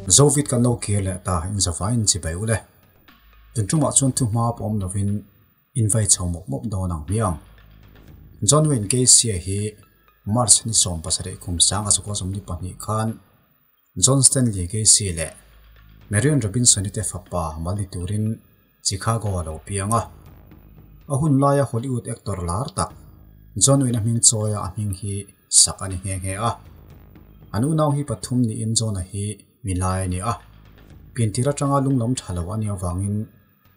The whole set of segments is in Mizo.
Zovit kan lo kir leh ta in zavai in chibai ule. Tun tumah chuan thu hma pawh awm lovin in vai chho mawp mawp dawn ang hmiang. John Wayne Gacy-a hi March ni 17 kum 1922 khan John Stanley Gacy leh Marion Robinson-i te fapa mal ni turin Chicago a lo piang a. A hun laia Hollywood actor lar tak John Wayne-a hming chawia a hming hi sak a ni nghe nghe a. An unau hi pathum niin John-a hi mi lai a ni a. Piantir atanga lunglam tha lo a nih avangin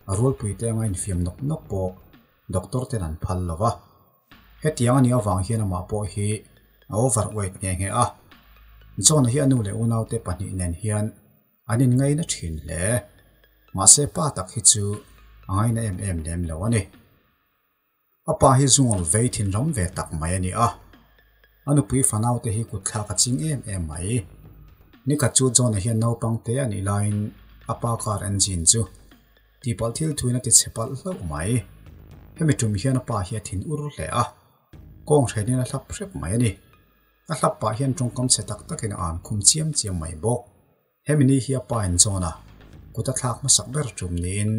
a rualpuite anga infiam nawk nawk pawh doctor ten an phal lo va. Hetiang a nih avang hian amah pawh hi a overweight nghe nghe a. John-a hi a nu leh unaute pahnih nen hian an inngaina thin hle. Mahse pa tak hi chu a ngaina em em lem lo a ni. A pa hi zungawl vei thin ram ve tak mai a ni a. A nupui fanaute hi kutthlak a ching em em mai. Nikhat chu John-a hian naupang te a nih laiin a pa car engine chu tihpalh thil thuin a ti chhe palh hlauh mai. Hemi tum hian a pa hi a thin ur hle a, kawng hrenin a hlap hrep mai a ni. A hlap pah hian tawngkam chhe tak takin a an khum chiam chiam mai bawk. Hemi ni hi a pa in John-a kut a thlak hmasak ber tum niin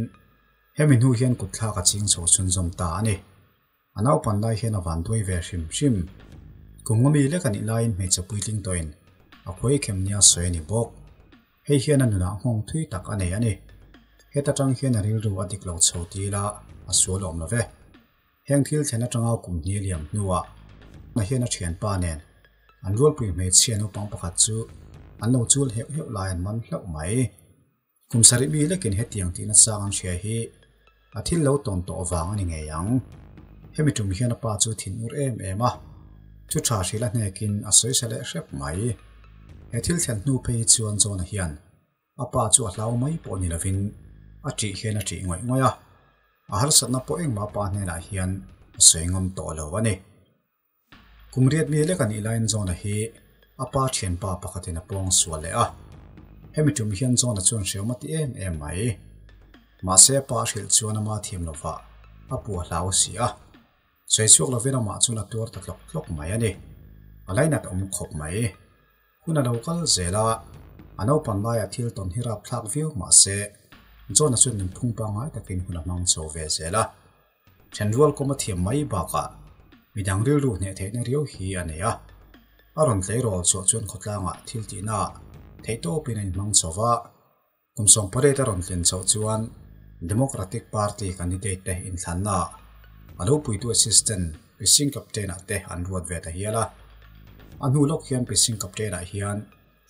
hemi hnu hian kut thlak a ching chho chhunzawm ta a ni. A naupan lai hian a van duai ve hrim hrim. Kum nga mi lek a nih laiin hmeichhe puitling tawhin a khuai khem nia sawi a ni bawk. Hei hian a nunah nghawng thui tak a nei a ni. Heta tang hian a rilru a dik lo chho ti ila a sual awm lo ve. Heng thil thlen atanga kum hnih liam hnuah na hian a thianpa nen an rualpui hmeichhia naupang pakhat chu an lo chul heuh heuh lai an man hlauh mai. Kum sarih mi lekin hetiang tihna chang an hria hi a thil lo tawn tawh vang a ni ngei ang. Hemi tum hian a pa chu thin ur em em a, thu tha hrilh a hnekin a sawi sa leh hrep mai. He thil thlen hnu phei hi chuan John-a hian a pa chu a hlau mai pawh ni lovin a ṭih hian a ṭih ngawih ngawih a, a harsatna pawh engmah pa hnenah hian a sawi ngam tawh lo a ni. Kum riat mi lek a nih laiin John-a hi a pa thianpa pakhatin a pawng sual leh a. Hemi tum hian John-a chuan hreawm a ti em em mai. Mahse a pa a hrilh chuan ama thiam lovah a pu a hlau si a. Sawi chhuak lovin amah chuan a tuar ta tlawk tlawk mai a ni. A lainat awm khawp mai. Hun a lo kal zel a, a naupan laiah thil tawn hi rapthlak viau mahse John-a chuan nunphung pangngai takin hun a hmang chho ve zel a. Thenrual kawm a thiam mai bakah midang rilru hneh theihna riau hi a nei a. A rawn tleirawl chhuah chuan khawtlangah thil tihna theihtawpin a inhmang chho va. Kum 18 a rawn tlin chhoh chuan Democratic Party candidate te inthlanna ah a lo puitu assistant Pising Captain-ah te an ruat ve ta hial a. A hnu lawk hian Pising Captain-ah hian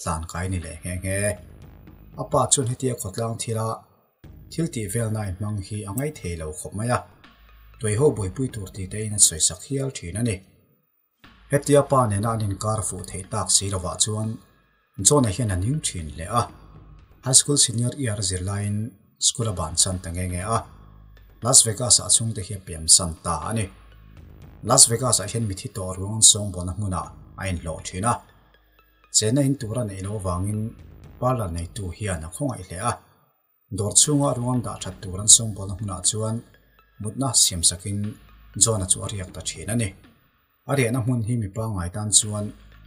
tlan kai ni leh nghe nghe. A pa chuan hetia khawtlang thila Thil tih velna i hmang hi a ngaih thei lo khawp mai a, tuaiho buaipui tur tih te in a sawi sak hial thin a ni. Hetia pa nena an inkar fuh theih tak si lovah chuan John-a hian a ning thin hle a, High School Senior Year zir laiin school a bansan ta nge nge a, Las Vegas-ah chhungte hi a piansan ta a ni. Las Vegas-ah hian mithi tawh ruang an sawngbawlna hmunah a inhlawh thin a. Chena in tur a neih loh avangin parlour neitu hian a khawngaih hle a. Dawr chhunga ruang dah that tur an sawngbawlna hmunah chuan mutna siam sakin John-a chu a riak ta thin a ni. A riahna hmun hi mipa ngai tan chuan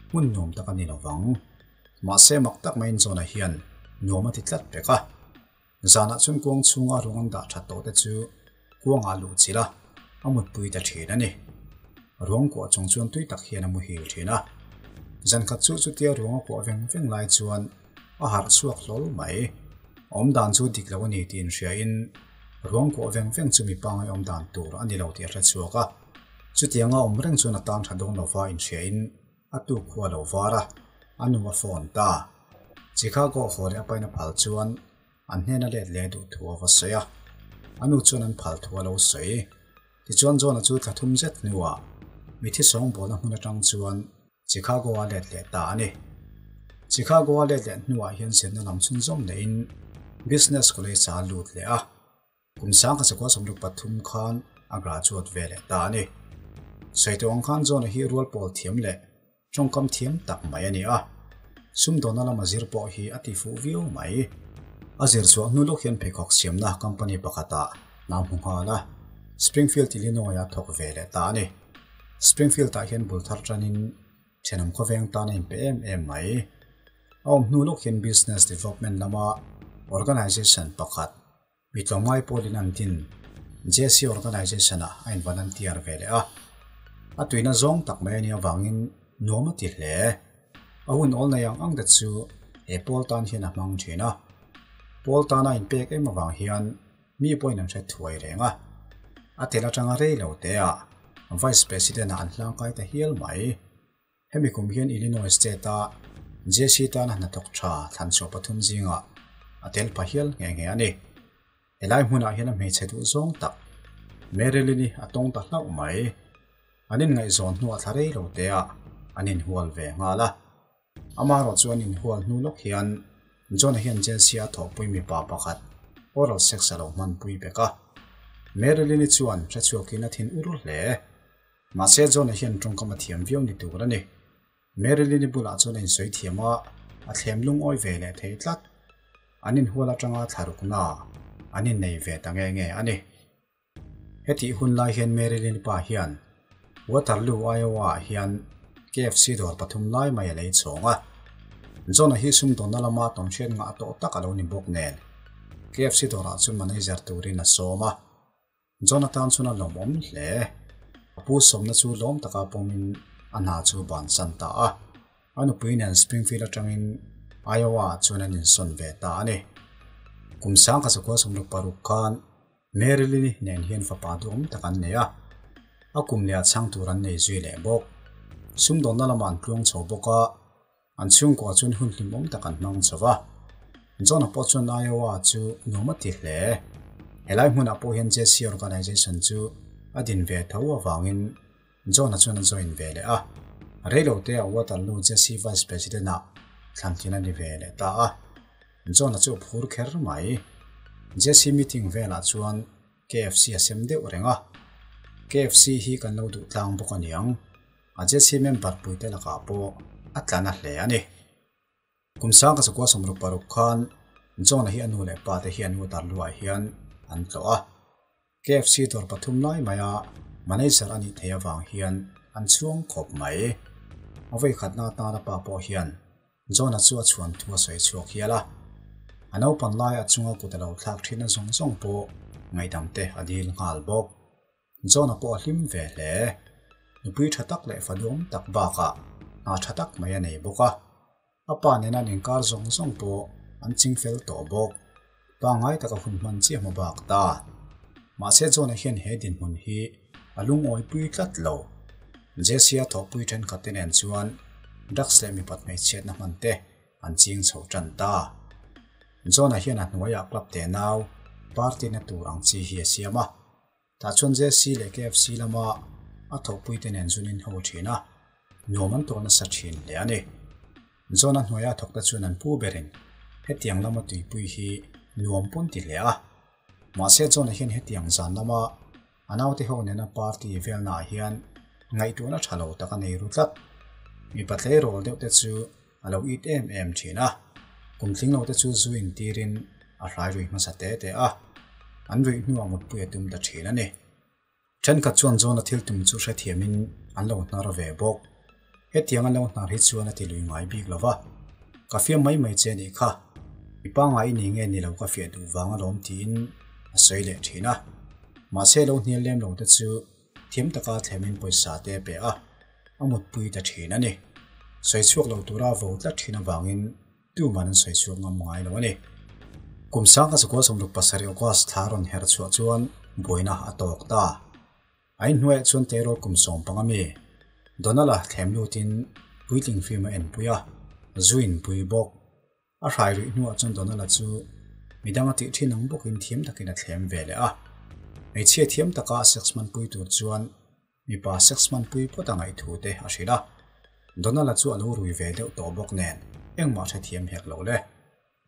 hmun nuam tak a ni lovang. Mahse mak tak maiin John-a hian nuam a ti tlat pek a. Zanah chuan kuang chhunga ruang an dah that tawh te chu kuangah luh chilh a, a mutpui ta thin a ni. Ruang kuah chung chuan tui tak hian a muhil thin a. Zan khat chu chutia ruang a kuah veng veng lai chuan a harh chhuak hlawl mai. Awm dan chu dik lo a ni tih inhriain ruang kuah veng veng chu mi pangai awm dan tur a ni lo tih a hre chhuak a. Chutianga awm reng chuan a tan tha dawn lova inhriain a tuk khu a lo var a, a nu a phone ta. Chicago haw leh a paina phal chuan an hnena let leh duh thu a va sawi a, a nu chuan an phal thu a lo sawi. Tichuan John-a chu thla thum zet hnuah mithi sawngbawlna hmun atang chuan Chicago-a let leh ta a ni. Chicago-a let leh hnuah hian zirna lam chhunzawm lehin Business College-a a lut leh a, kum 1963 khan a graduate ve leh ta a ni. Sawi tawh ang khan John-a hi rual pawl thiam leh tawngkam thiam tak mai a ni a, sumdawnna lama zir pawh hi a ti fuh viau mai. A zir chhuah hnu lawk hian pheikhawk siamna company pakhatah hna hmu nghal a, Springfield, Illinois-a thawk ve leh ta a ni. Springfield-ah hian bul thar tanin thenawm khawveng tan a inpe em em mai. A awm hnu lawk hian business development lama organization pakhat mi tlawmngai pawlin an din JC Organization ah a involunteer ve leh a. A tuina zawng tak mai a nih avangin nuam a ti hle. A hun awl nei ang ang te chu he pawl tan hian a hmang thin a. Pawl tana inpek em avang hian mi pawhin an hre thuai reng a. A tel atanga rei lo te ah Vice President ah an hlangkai ta hial mai. Hemi kum hian Illinois State a JC tana hnathawk tha thlanchhuah pathum zingah a tel pha hial nghe nghe a ni. Helai hmunah hian a hmeichhe duh zawng tak Marilyn-i a tawng ta hlauh mai. An inngaihzawn hnuah thla rei lo teah an inhual ve nghal a. Amaherawh chu an inhual hnu lawk hian John-a hian Jesse-a thawhpui mipa pakhat oral sex a lo hmanpui bek a. Marilyn-i chuan hrechhuakin a thin ur hle. Mahse John-a hian tawngkam a thiam viau ni tur a ni. Marilyn-i bulah chuan a insawi thiam a, a thlem lungawi ve leh thei tlat. An inhual atanga thlarukna an innei ve ta nge nge a ni. Hetih hun lai hian Marilyn-i pa hian Waterloo, Iowa-ah hian KFC dawr pathum lai mai a lei chhawng a. John-a hi sumdawnna lama tawnhriat ngah tawh tak a lo ni bawk nen, KFC dawrah chuan manager turin a sawm a. Jonathan chuan a lawmawm hle. A pu sawmna chu lawm taka pawmin a hna chu bansan ta a. A nupui nen Springfield atangin Iowa ah chuan an insawn ve ta a ni. Kum sangkhat sakua 66 khan Marilyn-i nen hian fapa duhawm tak an nei a. A kum leh a chhang tur an nei zui leh bawk. Sumdawnna lamah an tluang chho bawk a. An chhungkua chuan hun hlimawm tak an hmang chho va. John-a pawh chuan Iowa chu nuam a ti hle. Helai hmunah pawh hian JC Organization chu a din ve tho avangin John-a chuan a join ve leh a. Reilote-ah Waterloo JC Vice President-ah thlantlin a ni ve leh ta a. John-a chu a phur kher mai. JC meeting velah chuan KFC a sem deuh reng a. KFC hi kan lo duh tlang bawk a niang. A JC member puite lakah pawh a tla na hle a ni. Kum sangka chakua 66 khan John-a hi a nu leh pa te hian Waterloo-ah hian an tlawh a. KFC dawr pathum lai maia manager a nih theih avang hian an chhuang khawp mai. A vawikhatna atana pa pawh hian John-a chu a chhuan thu a sawi chhuak hial a. A naupan laia a chunga kut a lo thlak thin a zawng zawng pawh ngaihdam te a dil nghal bawk. John-a pawh a hlim ve hle. Nupui tha tak leh fa duam tak bakah hna tha tak mai a nei bawk a. A pa nena an inkar zawng zawng pawh an ching fel tawh bawk. Pangngai taka hun hman chiah hmu bak ta. Mahse John-a hian he dinhmun hi a lungawi pui tlat lo. Jesse-a thawhpui thenkhat te nen chuan drugs leh mipat hmeichhiatna hman te an ching chho tan ta. John-a hian a hnuaiah club te nau party na tur ang chi hi a siam a. Tah chuan JC leh KFC lama a thawhpuite nen zunin ho thin a, nuam an tawh nasa thin hle a ni. John-a hnuaia thawkte chuan an pu berin hetiang lama tuipui hi nuam pawn ti hle a. Mahse John-a hian hetiang zan lama a naute ho nena party velnaah hian ngaihtuahna tha lo tak a nei ru tlat. Mipa tleirawl deuhte chu a lo it em em thin a, kum tling lo te chu zu intirin a hrai rui hmasa te te a, an ruih hnuah mutpui a tum ta thin a ni. Thenkhat chuan John-a thil tum chu hrethiamin an lo hnar ve bawk. Hetiang an lo hnar hi chuan a ti lui ngai bik lo va, Ka fiam mai mai che nih kha, mi pangngai i ni nge ni lo ka fiah duh vang alawm tiin a sawi leh thin a. Mahse lo hnial lem lo te chu thiam taka thlemin pawisa te a pe a, a mutpui ta thin a ni. Sawi chhuak lo tura vo tlat thin avangin tuman an sawi chhuak ngam ngai lo a ni. Kum sangka chakua 67 August thla rawn her chhuah chuan buaina a tawk ta. A inhnuaiah chuan tleirawl kum 15 mi Donald-a thlem lutin puitling film a enpui a, zu inpui bawk. A hrai ruih hnuah chuan Donald-a chu midang a tih thin ang bawkin thiam takin a thlem ve leh a. Hmeichhia thiam taka a sex hmanpui tur chuan mipa sex hmanpui phawt a ngaih thu te a hrilh a. Donald-a chu a lo rui ve deuh tawh bawk nen engmah hrethiam hek lo le.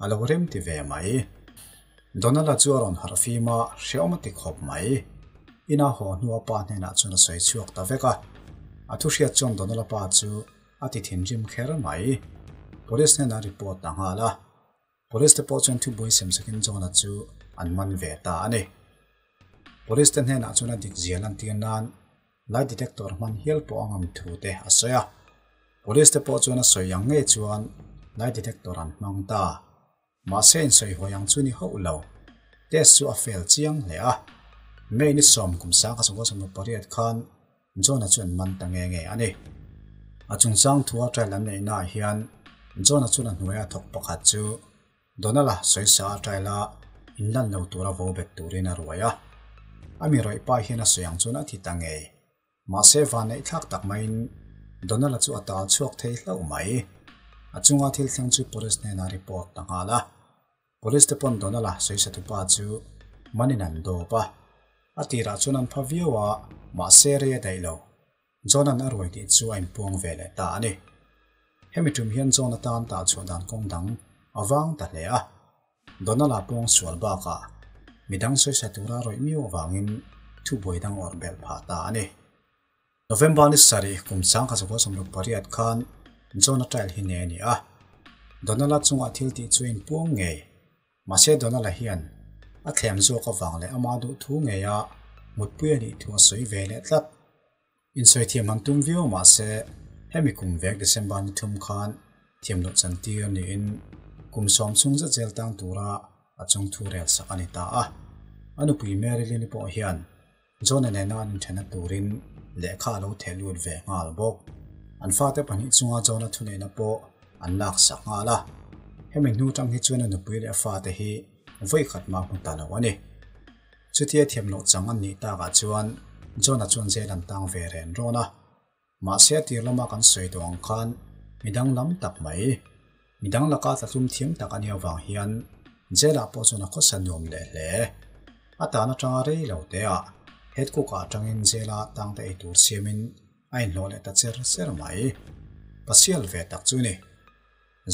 A lo rem ti ve mai. Donald-a chu a rawn harh fim a, hreawm a ti khawp mai. Ina haw hnua pa hnenah chuan a sawi chhuak ta vek a. A thu hriat chuan Donald-a pa chu a ti thinrim kher mai. Police hnenah report a nghal a. Police te pawh chuan thubuai sem sakin John-a chu an man ve ta a ni. Police te hnenah chuan a dik zia lantir nan lie detector hman hial pawh a ngam thu te a sawi a. Police te pawh chuan a sawi ang ngei chuan Lie detector an hmang ta. Mahse insawi hawi ang chu ni hauh lo. Test chu a fail chiang hle a. May ni sawm kum sangkhat sawmkua 18 khan John-a chu an man ta nge nge a ni. A chungchang thua trial an neihnaah hian John-a chuan a hnuaia thawk pakhat chu Donald-a sawisa a trial a inlan lo tura vo bet turin a ruai a. A mi rawih pa hian a sawi ang chuan a thi ta ngei. Mahse vanneih thlak tak maiin Donald-a chu a tal chhuak thei hlauh mai. A chunga thil thleng chu police hnenah report ta nghal a. Police te pawn Donald-a sawisatupa chu manin an dawp a. A tirah chuan an pha viau a, mahse rei a daih lo. John-a'n a ruai tih chu a inpuang ve leh ta a ni. Hemi tum hian John atan tah chhuah dan kawng dang a vang ta hle a. Donald-a puang sual bakah midang sawisa tura rawih miau avangin thubuai dang awrh belh phah ta a ni. November ni sarih kum 1968 khan John-a trial hi nei a ni a. Donald-a chungah thil tih chu a inpuang ngei. Mahse Donald-a hian a thlem zawk avang leh ama duh thu ngeia mutpui a nih thu a sawi ve leh tlat. Insawi thiam han tum viau mahse hemi kum vek December ni thum khan thiam loh chantir niin kum sawm chhung zet zel tang tura a chung thu rel sak a ni ta a. A nupui Marilyn-i pawh hian John-a nena an inthenna turin lehkha a lo theh lut ve nghal bawk. An fate pahnih chunga John-a thuneihna pawh an lak sak nghal a. Hemi hnu tang hi chuan a nupui leh a fate hi vawi khat mah hmu ta lo a ni. Chutia thiam loh chang an nih takah chuan John-a chuan zel an tang ve ren rawn a. Mahse a tir lama kan sawi tawh ang khan midang lam tak mai, midang laka tlatlum thiam tak a nih avang hian jail-ah pawh chuan a khawsa nuam leh hle. A tan atanga rei lo teah head cook-ah atangin jail-a tangte ei tur siamin a inhlawh leh ta cher cher mai. Pasial ve tak chu ni.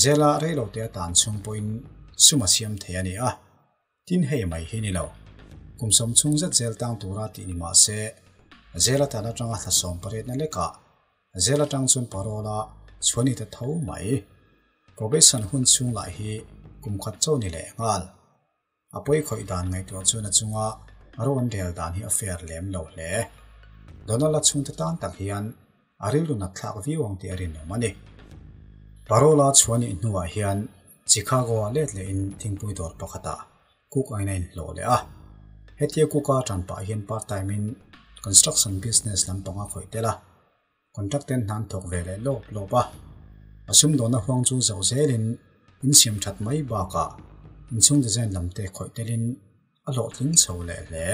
Jail-ah rei lo te a tan chhung pawhin sum a siam thei a ni a. Tin hei mai hi ni lo. Kum sawm chhung zet zel tang tura tih ni mah se, zel atan atanga thla sawm pariatna lekah zel atang chuan parole a chhuah ni ta tho mai. Probation hun chhung lah hi kum khat chaw ni leh nghal. A pawi khawih dan ngaihtuah chuan a chunga ro an rel dan hi a fair lem lo hle. Donald-a chhungte tan tak hian a rilru nat thlak viau ang tih a rinawm a ni. Parola chhuah nih hnuah hian Chicago-ah let lehin thingpui dawr pakhatah cook aiin a inhlawh leh a. Hetia cook-a tan pah hian part time-in construction business lampang a khawih tel a, contract ten hna an thawk ve leh lawp lawp a. A sumdawnna huang chu zoh zelin insiam that mai bakah inchhung design lam te khawih telin A hlawhtling chho leh hle.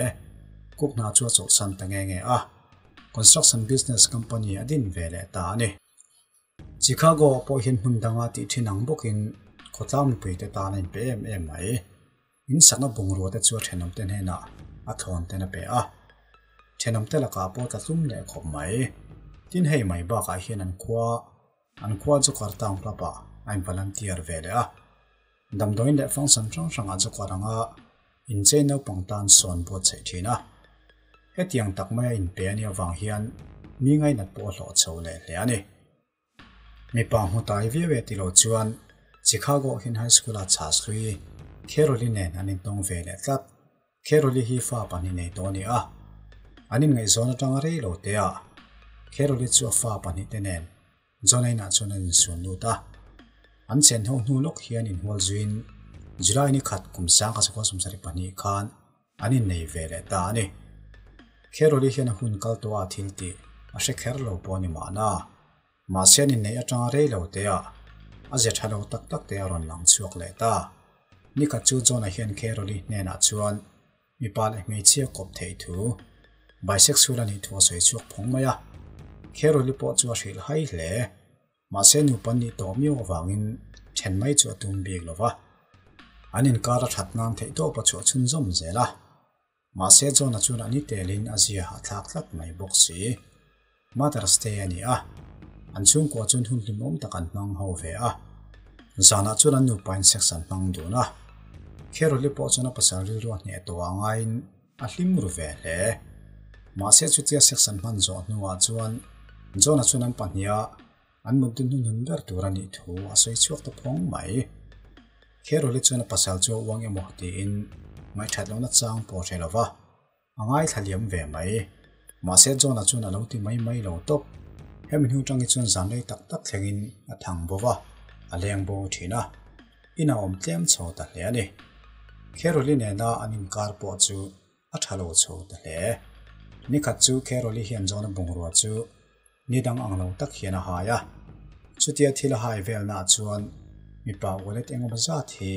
Cook hna chu a chawlhsan ta nge nge a, construction business company a din ve leh ta a ni. Chicago ah pawh hian hmun danga tih thin ang bawkin khawtlang mipuite tan a inpe em em mai. In sakna bungrua te chu a thenawmte hnenah a thlawn ten a pe a. Thenawmte lakah pawh tla tlum leh khawp mai. Tin hei mai bakah hian an khua An khua chu Kartang club ah a in volunteer ve leh a, damdawiin leh function hrang hrang ah chu kar anga inchei naupang tan sawn buatsaih thin a. Hetiang tak maia inpe a nih avang hian mi ngainat pawh a hlawh chho leh hle a ni. Mipa hmu tai viau e tilo chuan Chicago hian high school ah chhas hlui Carol-i nen an intawng ve leh tlat. Carol-i hi fa pahnih nei tawh a ni a, an inngaihzawn atanga rei lo te ah Carol-i chu a fa pahnih te nen John-a inah chuan an insuan lut a. An chen ho hnu lawk hian inhual zuiin July ni khat kum 1972 khan an innei ve leh ta a ni. Carol-i hian a hun kal tawh a thil tih a hre kher lo pawh a ni mahna. Mahse an inneih atanga rei lo te ah a ze tha lo tak tak te a rawn lang chhuak leh ta. Nikhat chu John-a hian Carol-i hnenah chuan mipa leh hmeichhia kawp theih thu, bisexual a nih thu a sawi chhuak phawng mai a. Carol-i pawh chu a hrilh hai hle. Mahse nupa an nih tawh miau avangin then mai chu a tum bik lo va. An inkar a that nan theih tawp a chhuah chhunzawm zel a. Mahse John-a chuan a ni telin a zia a thlak tlat mai bawk si. Mother's Day a ni a, an chhungkua chuan hun hlimawm tak an hmang ho ve a. Zanah chuan an nupain sex an hmang dun a. Carol-i pawh chuan a pasal rilru a hneh tawh a ngaiin a hlim ru ve hle. Mahse chutia sex an hman zawh hnuah chuan John-a chuan an pahniha An mutdun hnuhnun ber tur a nih thu a sawi chhuak ta phawng mai. Carol-i chuan a pasal chu a uang emaw tiin ngaihthat lohna chang pawh a hre lo va, a ngaithla liam ve mai. Mahse John-a chuan a lo ti mai mai lo tawp. Hemi hnu tang hi chuan zan rei tak tak thlengin a thang bo va. a leng bo thin a, in a awm tlem chho ta hle a ni. Carol-i nena an inkar pawh chu a tha lo chho ta hle. Nikhat chu Carol-i hian John-a bungrua chu ni dang ang lo tak hian a hai a. Chutia thil a hai velnaah chuan mipa wallet engemaw zat hi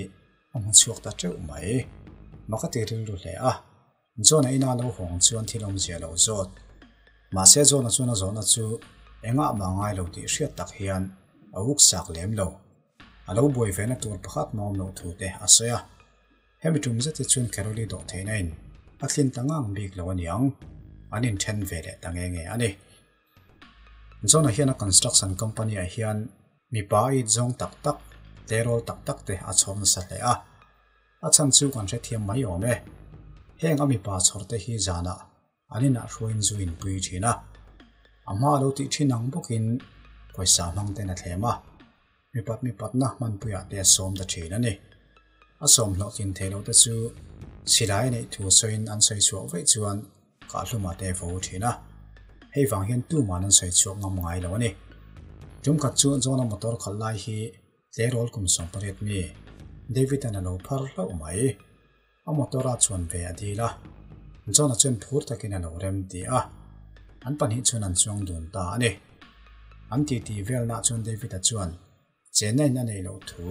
a hmu chhuak ta teuh mai. Mak a ti rilru hle a. John-a ina lo hawng chuan thil awmzia lo zawt. Mahse John-a chuan a zawhna chu engah mah ngai lo tih hriat tak hian a uk sak lem lo. A lo buai ve na tur pakhat mawm loh thu te a sawi a. Hemi tum zet hi chuan Carol-i dawh theihna in a thlin ta ngang bik lo aniang, an inthen ve leh ta nge nge a ni. John-a hian a construction company ah hian mipa a it zawng tak tak, tleirawl tak tak te a chhawr nasa hle a. A chhan chu kan hrethiam mai awm e. Heng a mipa chhawr te hi zanah an inah hruaiin zu in pui thin a. A hma lo tih thin ang bawkin pawisa hmang ten a thlem a, mipat mipatna hmanpuiah te a sawm ta thin a ni. A sawm hlawhtlin thei lo te chu silai a neih thu sawiin an sawi chhuah vaih chuan kahhlumah te a vo thin a. Hei vang hian tuman an sawi chhuak ngam ngai lo a ni. Tumkhat chu John-a motor khalh lai hi tleirawl kum 18 mi David-a'n a lo phar hlauh mai. A motor a chuan ve a dil a, John-a chuan phur takin a lo rem ti a, an pahnih chuan an chuang dun ta a ni. An titi velnaah chuan David-a chuan chenna in a neih loh thu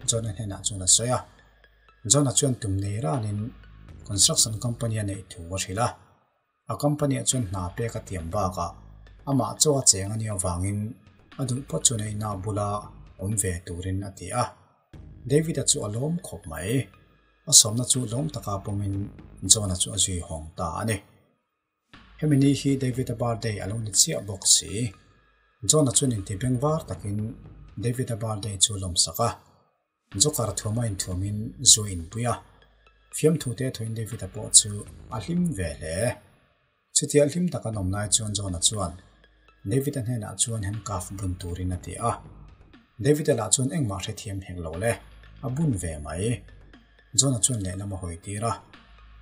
John-a hnenah chuan a sawi a. John-a chuan tum nei ranin construction company a neih thu a hrilh a. A company-ah chuan hna pek a tiam bakah amah chaw a cheng a nih avangin a duh phawt chuan a inah bula awm ve turin a ti a. David-a chu a lawm khawp mai. A sawmna chu lawm taka pawmin John-a chu a zui hawng ta a ni. Hemi ni hi David-a birthday a lo ni chiah bawk si. John-a chuan inti bengvar takin David-a birthday chu a lawmsak a. Joker thuama inthuamin zu a inpui a, fiamthu te thuin David-a pawh chu a hlim ve hle. Chutia hlim taka an awm lai chuan John-a chuan David-a hnenah chuan handcuff bun turin a ti a. David-a lah chuan engmah hrethiam hek lo le, a bun ve mai. John-a chuan lehlam a hawi tir a,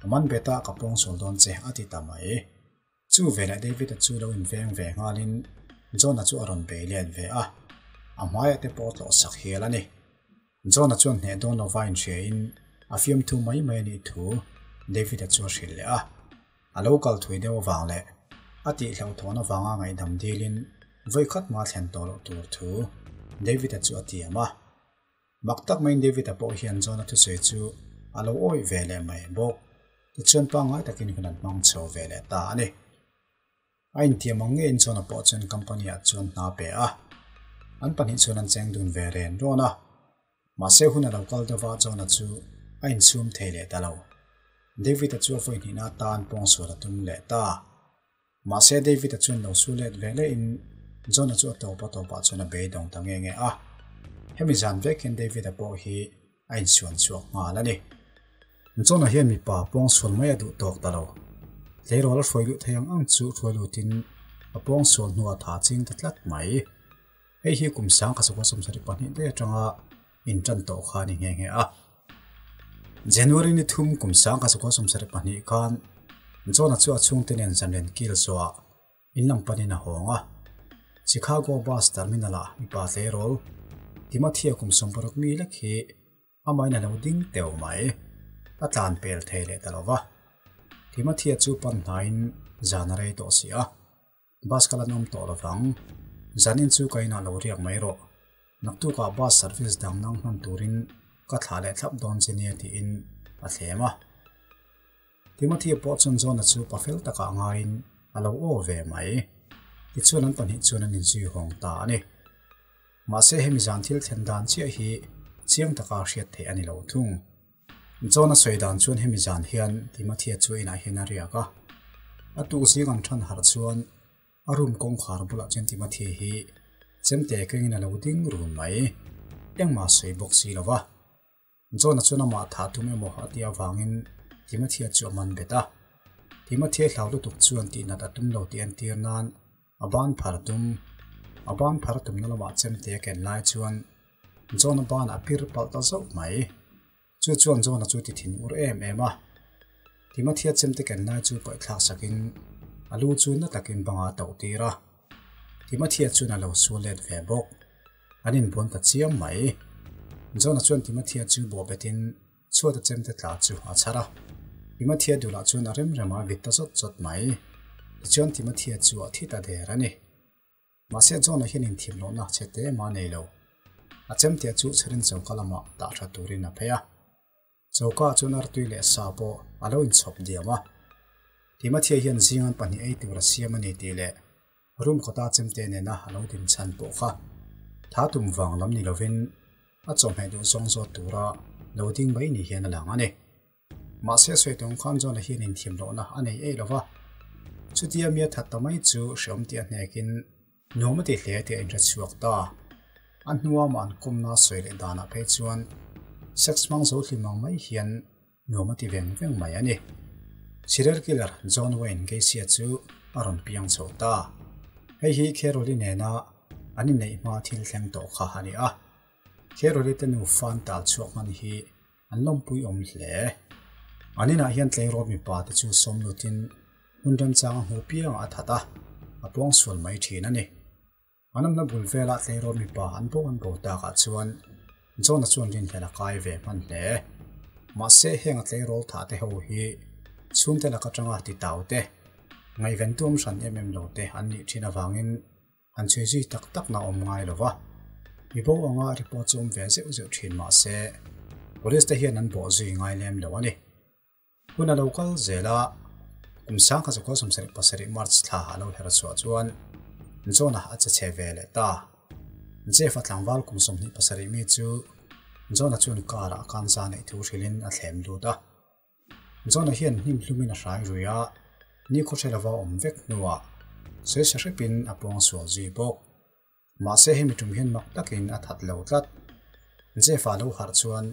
A man bet ah ka pawngsual dawn che a ti ta mai. Chu veleh David-a chu lo inveng ve nghalin John-a chu a rawn bei let ve a, a hmaiah te pawh a tlawh sak hial a ni. John-a chuan hneh dawn lova inhriain a fiamthu mai mai a nih thu David-a chu a hrilh leh a. A lo kal thui deuh avang leh a tihhlauhthawn avanga ngaihdam dilin vawikhat hma thlen tawh loh tur thu David-a chu a tiam a. Mak tak maiin David-a pawh hian John-a thusawi chu a lo awih ve leh mai bawk. Tichuan pangngai takin hun an hmang chho ve leh ta a ni. A intiam ang ngeiin John-a pawh chuan company-ah chuan hna pe a. An pahnih chuan an cheng dun ve ren rawn a. Mahse hun a lo kal deuh a John-a chu a insum thei leh ta lo. David-a chu a vawi hnihna atan pawngsual a tum leh ta. Mahse David-a chuan lo su let ve lehin John-a chu a tawp a tawpah chuan a beidawng ta nge nge a. Hemi zan vek hian David-a pawh hi a insuan chhuak nghal a ni. John-a hian mipa pawngsual mai a duh tawk ta lo. Tleirawl a hruai luh thei ang ang chu hruai lutin a pawngsual hnuah tha ching ta tlat mai. Hei hi kum 1972 daih atanga intan tawh kha a ni nghe nghe a. January ni thum kum 1972 khan John-a chu a chhungte nen zanlen kil zawhah in lam panin a hawng a. Chicago bus terminal-ah mipa tleirawl Timothy-a kum 60 mi lek hi amahin a lo ding teuh mai. A tlan pel thei leh ta lo va. Timothy-a chu pan hnaiin zan a rei tawh si a. Bus ka la nawm tawh lovang. Zanin chu ka inah lo riak mai rawh. Naktukah bus service dang nang hman turin ka thlah leh thlap dawn che nia tiin a thlem a. Timothy pawh chuan John-a chu pa fel takah ngaiin a lo aw ve mai. Tichuan an pahnih chuan an inzui hawng ta a ni. Mahse hemi zan thil thlen dan chiah hi chiang taka hriat theih a ni lo thung. John-a sawi dan chuan hemi zan hian Timothy-a chu inah hian a riak a. A tuk zing an than harh chuan a room kawngkhar bulah chuan Timothy hi chemte kengin a lo ding run mai. Engmah sawi bawk si lo va. John-a chuan amah thah tum emaw a tih avangin Timothy-a chu a man bet a. Timothy-a hlau lutuk chuan tihnat a tum lo tih entir nan A ban phar tum, A ban phar tumna lamah chemte a ken lai chuan John-a ban a pir palh ta zauh mai. Chu chuan John-a chu ti thin ur em em a. Timothea chemte ken lai chu paihthlak sakin a lu chu na takin banga a toh tir a. Timothea chuan a lo sual let ve bawk. An inbuan ta chiam mai. John-a chuan Timothea chu bawh betin chhuata chemte tla chu a chhar a. Timothea dulah chuan a rem rem a vit ta zawt zawt mai. Tichuan Timothea chu a thi ta der a ni. Mahse John-a hian inthim lohna che te mah a nei lo. A chemte chu chharin choka lamah dah tha turin a phei a. Choka chuan artui leh sa pawh a lo inchhawp diam a. Timothea hian zingan pahnih ei tur a siam a ni tih leh room kawta chemte nena a lo din chhan pawh kha tha tum vang lam ni lovin a chawhmeh duh zawng zawt tura lo ding mai ni hian a lang a ni. Mahse sawi tum khan John-a hian inthiam lohna a nei ei lova, chutia mi a that ta mai chu hreawm tih a hnekin nuam a ti hle tih a inhre chhuak ta. A hnua mah an kawmna sawi leh danah phei chuan sex hmang zo hlim ang mai hian nuam a ti veng veng mai a ni. Serial killer John Wayne Gacy-a chu a rawn piang chho ta. Hei hi Carol-i nena an inneih hma thil thleng tawh kha a ni a. Carol-i te nufa an tal chhuak hman hi An lawmpui awm hle. An inah hian tleirawl mipa te chu sawm lutin hmun remchang a hmu piangah a that a, a puang sual mai thin a ni. An awmna bul velah tleirawl mipa an bo an bo takah chuan John-a chuan rinhlelh a kai ve hman hle. Mahse heng a tleirawl thah te ho hi chhungte lak atanga titau te, ngaihven tuam hran em em lo te an nih thin avangin An chhui zui tak tak na awm ngai lo va, mi bo anga report chu awm ve zeuh zeuh thin mah se Police te hian an bawh zui ngai lem lo a ni. Hun a lo kal zel a, kum 1977 March thla a lo her chhuah chuan John-a a che chhe ve leh ta. Jeff-a tlangval kum 27 mi chu John-a chuan car-ah kanza neih thu hrilhin a thlem lut a. John-a hian hnim hlumin a hrai rui a, nikhaw hre lova awm vek hnuah sawi hrepin a pawng sual zui bawk. Mahse hemi tum hian mak takin a that lo tlat. Jeff-a lo harh chuan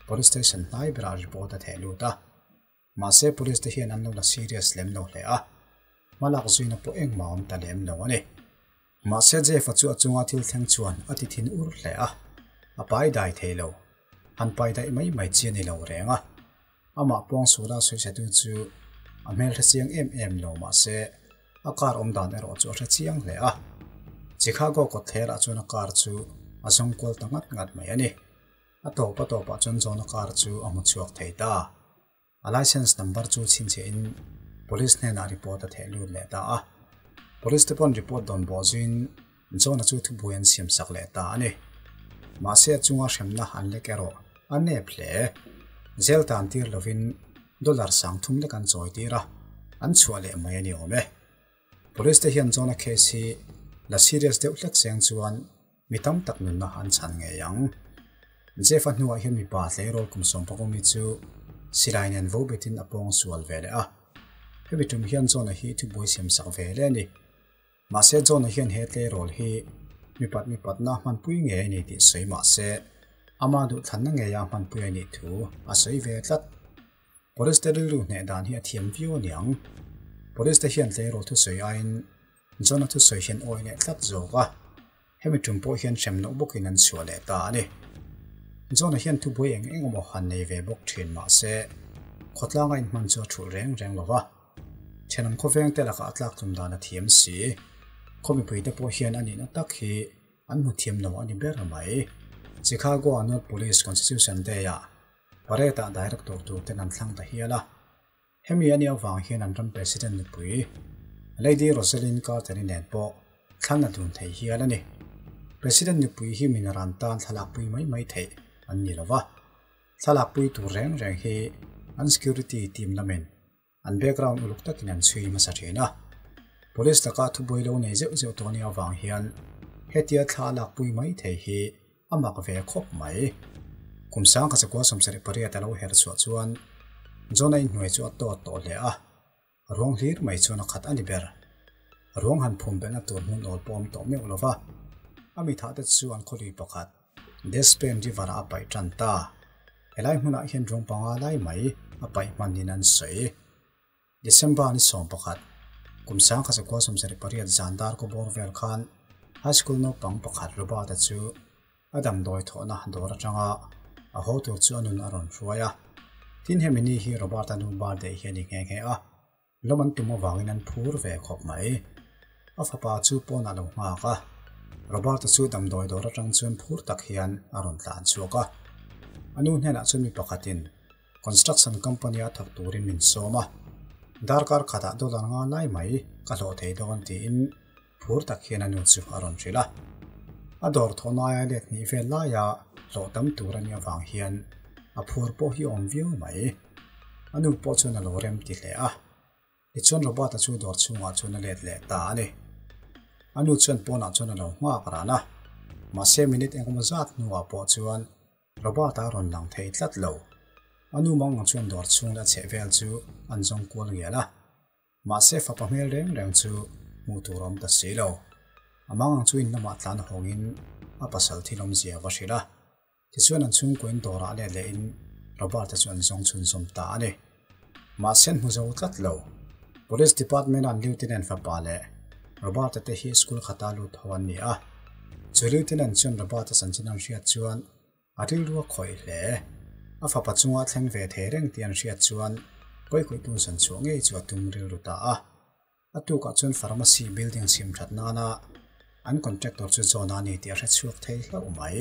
Police Station hnai berah report a theh lut a. Mahse Police te hian an lo la serious lem lo hle a, hmalak zuina pawh engmah awm ta lem lo a ni. Mahse Jeff-a chu a chunga thil thleng chuan a ti thin ur hle a, a pai dai thei lo. Han pai daih mai mai chi a ni lo reng a. Amah puang suala sawisatu chu a hmel hre chiang em em lo mahse a car awm dan erawh chu a hre chiang hle a. Chicago kawtthlerah chuan a car chu a zawng kual ta ngat ngat mai a ni. A tawp a tawpah chuan John-a car chu a hmu chhuak thei ta. A license number chu chhinchhiahin Police hnenah report a theh lut leh ta a. Police te pawn report dawn bawh zuiin John-a chu thubuai an siam sak leh ta a ni. Mahse a chunga hremna an lek erawh a nep hle. Jail tan tir lovin dollar 3000 lek an chawi tir a, an chhuah leh mai a ni awm e. Police te hian John-a case hi la serious deuh hlek seng chuan Mi tam tak nunna an chhan ngei ang. Jeff-a hnuah hian mipa tleirawl kum sawmpakawm hi chu silai nen vo betin a pawng sual ve leh a. Hemi tum hian John-a hi thubuai siam sak ve leh a ni. Mahse John-a hian he tleirawl hi mipat mipatna hmanpui ngei a ni tih sawi mah se, ama duhthlanna ngeia hmanpui a nih thu a sawi ve tlat. Police te rilru hneh dan hi a thiam viau a niang. Police te hian tleirawl thusawi aiin John-a thusawi hian awi leh tlat zawk a, hemi tum pawh hian hrem loh bawkin an chhuah leh ta a ni. John-a hian thubuai eng eng emaw han nei ve bawk thin mah se, khawtlanga inhman chu a thulh reng reng lo va. Thenawm khawveng te lakah a tlak tum dan a thiam si. Khaw mipuite pawh hian a nihna tak hi an hmu thiam lo a ni ber mai. Chicago-a North Police Constitution Day-ah Parade-ah director tur ten an thlang ta hial a. Hemi a nih avang hian an ram President nupui Lady Rosalynn Carter-i nen pawh thlan a dun thei hial a ni. President nupui hi min ran tan thlalakpui mai mai theih an ni lo va, thlalakpui tur reng reng hi an security team lamin an background uluk takin an chhui hmasa thin a. Police laka thubuai lo nei zeuh zeuh tawh a nih avang hian hetia thla a lakpui mai thei hi A mak ve khawp mai. Kum 1978 a lo her chhuah chuan John-a inhnuai chu a tawt tawh hle a, ruang hlir mai chuan a khat a ni ber. Ruang han phum belhna tur hmun awl pawh awm tawh meuh lo va, a mithah te chu an khawlui pakhat Despen River-ah a paih tan ta. Helai hmunah hian ruang panga lai mai a paih hmanin an sawi. December ni 11, kum 1978 zan dar kaw bawr vel khan High School naupang pakhat Robert-a chu a damdawi thawhna dawr atanga a haw tur chu a nun a rawn hruai a. Tin hemi ni hi Robert-a nu birthday hi a ni nghe nghe a, lawm an tum avangin an phur ve khawp mai. A fapa chu pawnah lo nghak a. Robert-a chu damdawi dawr atang chuan phur tak hian a rawn tlan chhuak a. A nu hnenah chuan mi pakhatin construction company a thawk turin min sawm a, darkar khatah dollar nga lai mai ka hlawh thei dawn tiin phur tak hian a nu chu a rawn hrilh a. A dawr thawh naia let hnih vel laia hlawh tam tur a nih avang hian a phur pawh hi a awm viau mai. A nu pawh chuan a lo rem ti hle a. Tichuan Robert-a chu dawr chhungah chuan a let leh ta a ni. A nu chuan pawnah chuan a lo nghak ran a, mahse minute engemaw zat hnuah pawh chuan Robert-a a rawn lang thei tlat lo. A nu mang ang chuan dawr chhung leh a chheh vel chu an zawng kual ngial a, mahse fapa hmel reng reng chu hmuh tur a awm ta si lo. A mang ang chu in lamah tlan hawngin a pasal thil awmzia va hrilh a. Tichuan an chhungkuain dawrah let lehin Robert-a chu an zawng chhunzawm ta a ni. Mahse an hmu zo tlat lo. Police Department-a an Lieutenant fapa leh Robert-a te hi school khata lut ho an ni a. Chu Lieutenant chuan Robert-a chanchin an hriat chuan a rilru a khawih hle. A fapa chunga a thleng ve thei reng tih an hriat chuan pawikawihtu zan chhuah ngei chu a tum rilru ta a. A tukah chuan pharmacy building siam that nana an contractor chu John a ni tih a hre chhuak thei hlauh mai.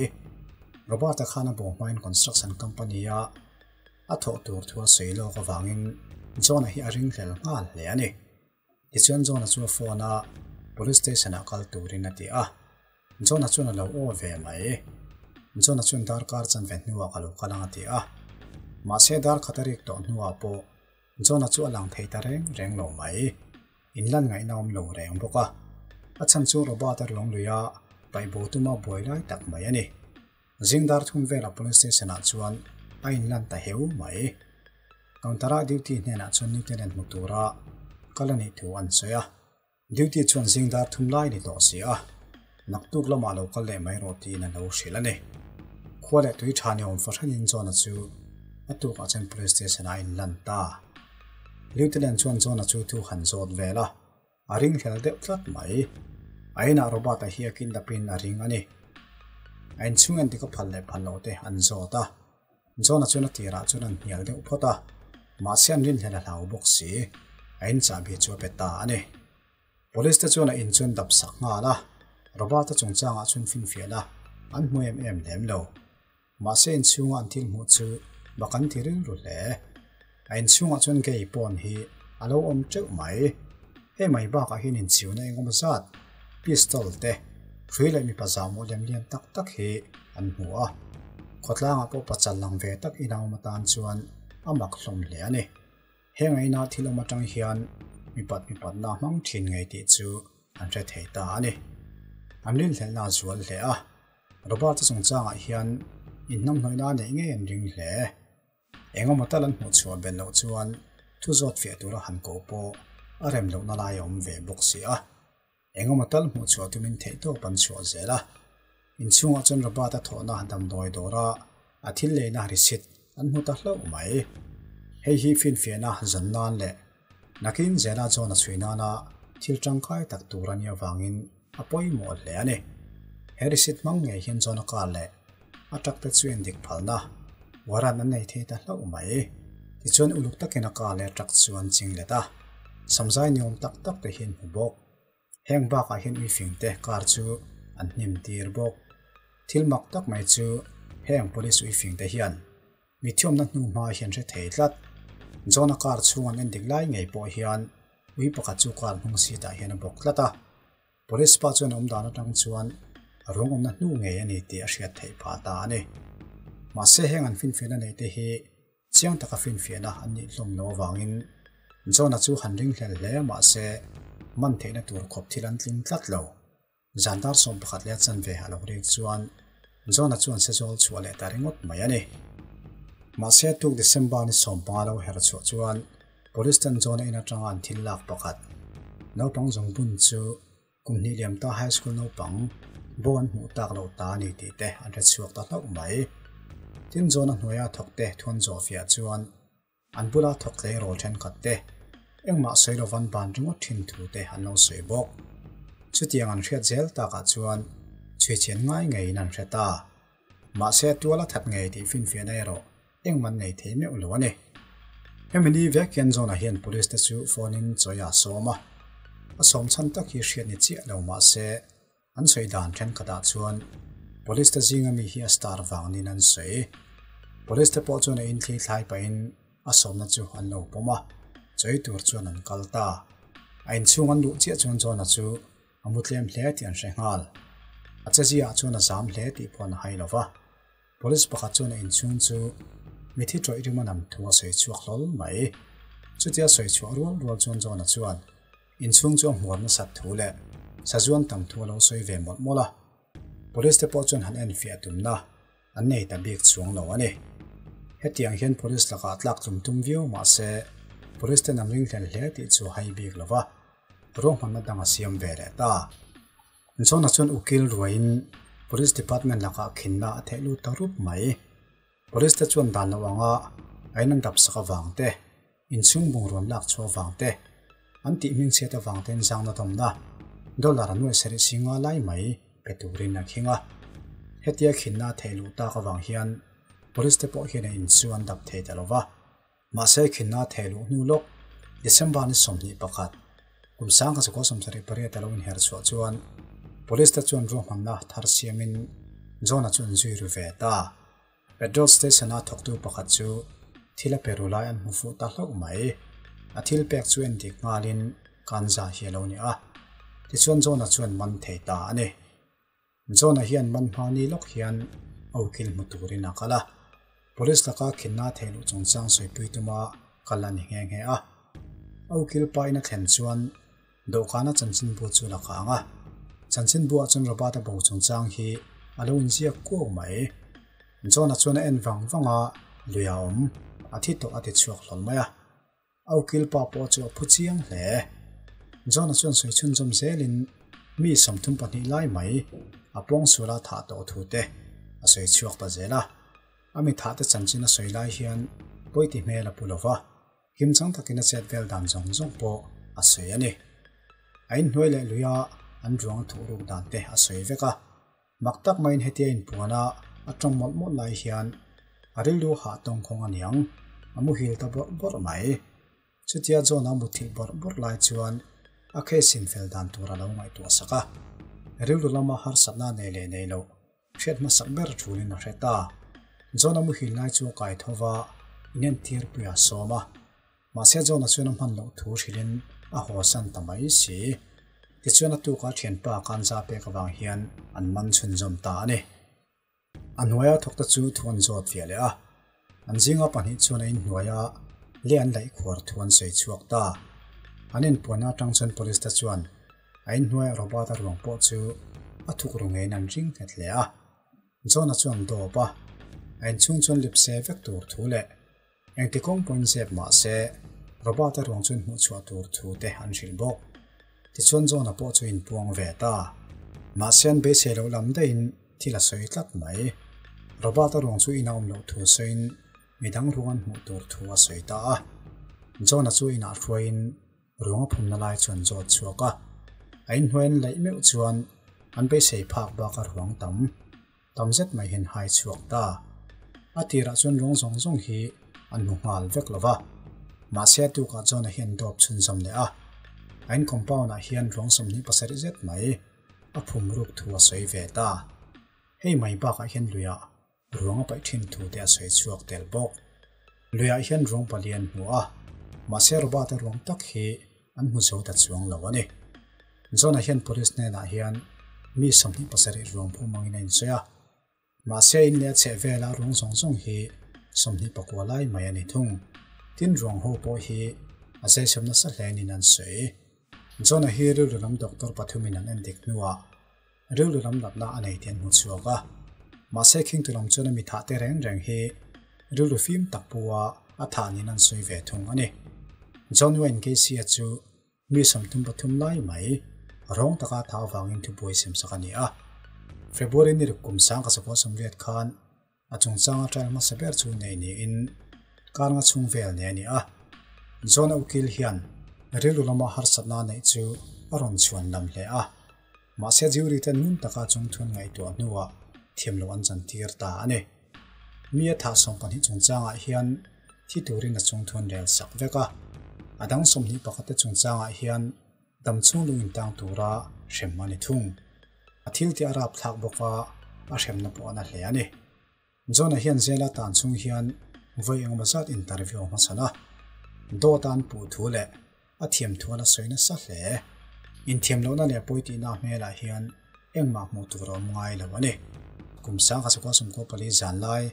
Robert-a khan a bo hmain construction company a a thawh tur thu a sawi lawk avangin John-a hi a ringhlel nghal hle a ni. Tichuan John-a chu a phone a, police station-ah kal turin a ti a. John-a chuan a lo aw ve mai. John-a chuan darkar chanve hnuah ka lo kal ang a ti a. Mahse dar khat a rik tawh hnuah pawh John-a chu a lang thei ta reng reng lo mai. In lan ngaihna awm lo reng bawk a. A chhan chu Robert-a ruang luia paih bo tuma buai lai tak mai a ni. Zing dar thum vela police station-ah chuan a inlan ta heu mai. Counter-a duty hnenah chuan Lieutenant hmu tura kal a nih thu an sawi a. Duty chuan zing dar thum lai ni tawh si a, naktuk lamah lo kal leh mai rawh tiin a lo hrilh a ni. Khua leh tui tha ni awm fahranin John-a chu a tukah chuan police station-ah a inlan ta. Lieutenant chuan John-a chu thu han zawt vel a, a ringhlel deuh tlat mai. A inah Robert-a hi a kidnap-in a ring a ni. A inchhung endik a phal leh phal loh te an zawt a. John-a chuan a tirah chuan an hnial deuh phawt a, mahse an rinhlel a hlau bawk si, a in chahbi chu a pe ta a ni. Police te chuan a in chu an dap sak nghal a, Robert-a chungchangah chuan finfiahna an hmu em em lem lo. Mahse inchhunga an thil hmuh chu bak an ti rilru hle. A inchhungah chuan gay pawn hi a lo awm teuh mai. Hei mai bakah hian inchiuna engemaw zat, pistol te, hrui leh mipa zahmawh lem lian tak tak hi an hmu a. Khawtlangah pawh pachal lang ve tak ina awm atan chuan a mak hlawm hle a ni. Heng aina thil awm atang hian mipat mipatna hmang thin ngei tih chu an hre thei ta a ni. An rinhlelhna a zual hle a. Robert-a chungchangah hian inhnamhnawihna a neih ngei an ring hle. Engemaw tal an hmuh chhuah belh loh chuan thu zawt fiah tura han koh pawh a rem lohna lai a awm ve bawk si a. Engemaw tal hmuh chhuah tumin theihtawp an chhuah zel a. Inchhungah chuan Robert-a thawhna damdawi dawra a thil leina receipt an hmu ta hlauh mai. Hei hi finfiahna zan nan leh nakin zela John-a chhui nana thil tangkai tak tur a nih avangin a pawimawh hle a ni. He receipt hmang ngei hian John-a car leh a truck te chu endik phalna warrant an nei thei ta hlauh mai. Tichuan uluk takin a car leh truck chu an ching let a, samzai ni awm tak tak te hi an hmu bawk. Heng bakah hian uifing te car chu an hnim tir bawk. Thil mak tak mai chu heng police uifing te hian mithiawmna hnu hma hian hre thei tlat. John-a car chhung an endik lai ngei pawh hian ui pakhat chu car hnung seat ah hian a bawk tlat a. Police pa chuan awm dan atang chuan a ruang awmna hnu ngei a ni tih a hriat theih phah ta a ni. Mahse heng an finfiahna neih te hi chiang taka finfiahna an nih hlawm lo avangin John-a chu han ringhlel hle mahse man theihna tur khawp thil an tling tlat lo. Zan dar 11 leh a chanve a lo rik chuan John-a chuan sezawl chhuah leh ta ringawt mai a ni. Mahse tuk December ni 15 lo her chhuah chuan Police ten John-a in atanga an thil lak pakhat naupang zungbun chu kum hnih liam ta high school naupang bo an hmuh tak loh ta a ni tih te an hre chhuak ta hlauh mai. Tin John-a hnuaia thawk te thuan zawh fiah chuan an bula thawk tleirawl thenkhat te engmah sawi lovan ban ringawt thin thu te an lo sawi bawk. Chutiang an hriat zel takah chuan chhuichhian ngai ngeiin an hre ta. Mahse tuala that ngei tih finfiahna erawh engmah nei thei meuh lo a ni. Hemi ni vek hian John-a hian police te chu phone in chawi a sawm a, a sawm chhan tak hi hriat ni chiah lo mahse. An sawi dan thenkhatah chuan Police te zinga mi hi a star vang niin an sawi. Police te pawh chuan a inthli thlai pahin a sawmna chu an lo pawm a, chawi tur chuan an kal ta. A inchhung an luh chiah chuan John-a chu a mu tlem hle tih an hre nghal. A cheziah chuan a zam hle tih pawh an hai lo va. Police pakhat chuan a inchhung chu mithi tawih rim a nam thu a sawi chhuak hlawl mai. Chutia sawi chhuah rual rual chuan John-a chuan inchhung chu a hmuar nasat thu leh sazuan tam thu a lo sawi ve mawlh mawlh a. Police te pawh chuan han enfiah tumna an nei ta bik chuang lo a ni. Hetiang hian police lakah tlak tum tum viau mah se police ten an ringhlel hle tih chu a hai bik lo va, ruahmanna dang a siam ve leh ta. John-a chuan ukil ruaiin Police Department lakah khinna a theih lut ta rup mai. Police te chuan dan lo anga a in an dap sak avang te, inchhung bungrawn lak chhuah avang te, an tih hmingchhiat avang ten zangna dawmna dollar a nuai sarih si nga lai mai pe turin a khing a. Hetia khinna a theih luh tak avang hian Police te pawh hian a in chu an dap thei ta lo va. Mahse khinna a theh luh hnu lawk December ni 21, kum 1978 a lo inher chhuah chuan Police te chuan ruahmanna thar siamin John-a chu an zui ru ve ta. Petrol station-a thawktu pakhat chu thil a pe ru lai an hmu fuh ta hlauh mai. A thil pek chu en dik nghalin kanza hi a lo ni a, tichuan John-a chuan man thei ta a ni. John-a hian man hma ni lawk hian a ukil hmu turin a kal a, Police laka khinna theih luh chungchang sawipui tuma kal a ni nghe nghe a. A ukil pa in a thlen chuan dawhkana chanchinbu chu la kang a, chanchinbuah chuan Robert-a bo chungchang hi a lo inziak kuau mai. John-a chuan a en vang vang a, lui a awm, a thi tawh a ti chhuak hlawl mai a. A ukil pa pawh chu a phu chiang hle. John-a chuan sawi chhunzawm zelin mi 32 lai mai a pawng suala thah tawh thu te a sawi chhuak ta zel a. A mi thah te chanchin a sawi lai hian pawiti hmel a pu lo va, kimchang takin a chet vel dan zawng zawng pawh a sawi a ni. A inhnuai leh luia an ruang a thuh ruk dan te a sawi vek a. Mak tak maiin hetia inpuana a tawng mawlh mawlh lai hian a rilru hah tawngkhawng a niang, a muhil ta bawrh bawrh mai. Chutia John-a muthilh bawrh bawrh lai chuan a case in fel dan tur a lo ngaihtuah sak a. Rilru lama harsatna nei leh nei loh hriat hmasak ber thulin a hre ta. John-a muhil lai chu a kai tho va, inentir pui a sawm a. Mahse John-a chuan a hman loh thu hrilhin a haw san ta mai si. Tichuan a tuka thianpa kanza pek avang hian an man chhunzawm ta a ni. A hnuaia thawkte chu thu an zawt fiah leh a. An zinga pahnih chuan a inhnuaia leh an laih khuar thu an sawi chhuak ta. An inpuanna atang chuan police te chuan a inhnuaia Robert-a ruang pawh chu a thuk ru ngeiin an ring nghet hle a. John-a chuan dawp a, a inchhung chuan lipse vek tur thu leh Engti kawng pawhin zep mah se, Robert-a ruang chuan hmuh chhuah tur thu te an hrilh bawk. Tichuan John-a pawh chu inpuang ve ta. Mahse an beisei loh lam daihin thil a sawi tlat mai. Robert-a ruang chu ina awm loh thu sawiin midang ruang an hmuh tur thu a sawi ta a. John-a chu inah hruaiin ruang a phumna lai chu an zawt chhuak a. A inhnuai an laih meuh chuan an beisei phak baka ruang tam. Tam zet mai hian hai chhuak ta. A tirah chuan ruang zawng zawng hi an hmu nghal vek lo va. Mahse a tukah chuan a hian dawp chhunzawm leh a. A in compound ah hian ruang 27 zet mai a phum ruk thu a sawi ve ta. Hei mai bakah hian luiah ruang a paih thin thu te a sawi chhuak tel bawk. Luiah hian ruang pali an hmu a, mahse Robert-a ruang tak hi an hmu zo ta chuang lo a ni. John-a hian police hnenah hian mi 27 ruang phum angin a insawi a, mahse in leh a chheh vela ruang zawng zawng hi 29 lai mai a ni thung. Tin, ruang ho pawh hi a zaisawm nasa hle niin an sawi. John-a hi rilru lam doctor pathumin an endik hnuah rilru lam natna a nei tih an hmu chhuak a, mahse khingtu lam chuan a mi thah te reng reng hi rilru fim tak pua a thah niin an sawi ve thung a ni. John Wayne Gacy-a chu mi 33 lai mai rawng taka a thah avangin thubuai semsak a ni a. February ni ruk kum 1980 khan a chungchanga trial hmasa ber chu nei niin karnga chhung vel nei a ni a. John-a ukil hian rilru lama harsatna neih chu a rawn chhuan lam hle a. Mahse jury ten ngun taka chungthun ngaihtuah hnuah thiam loh an chantir ta a ni. Mi a thah 12 chungchangah hian thi turin a chungthun rel sak vek a. A dang 21 te chungchangah hian damchhung lung intang tura hrem a ni thung. A thil tih a rapthlak bawk a, a hremna pawh a na hle a ni. John-a hian zela tan chung hian vawi engemaw zat interview a hmachhan a, dawt a an puh thu leh a thiam thu a la sawi nasa hle. Inthiam lohna leh pawi tihna hmelah hian engmah hmuh tur a awm ngai lo a ni. Kum sangkhat sakua sawmkua pali zan lai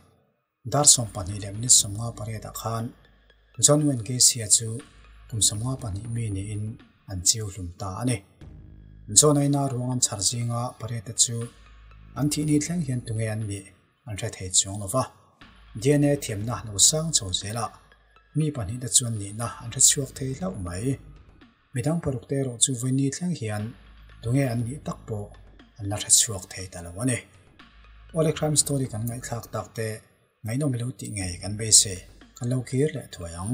dar 12 leh minute 58 ah khan John Wayne Gacy-a chu kum 52 mi niin an chiu hlum ta a ni. John aina ruang an chhar zinga pariat te chu an thihni thleng hian tunge an nih an hre thei chuang lo va. DNA thiamna lo sang chho zelah mi pahnihte chuan nihna an hre chhuak thei hlauh mai. Midang paruk te erawh chu vawiini thleng hian tunge an nih tak pawh an la hre chhuak thei ta lo a ni. Awle crime story kan ngaihthlak tak te ngaihnawm i lo tih ngei kan beisei kan lo kir leh thuai ang.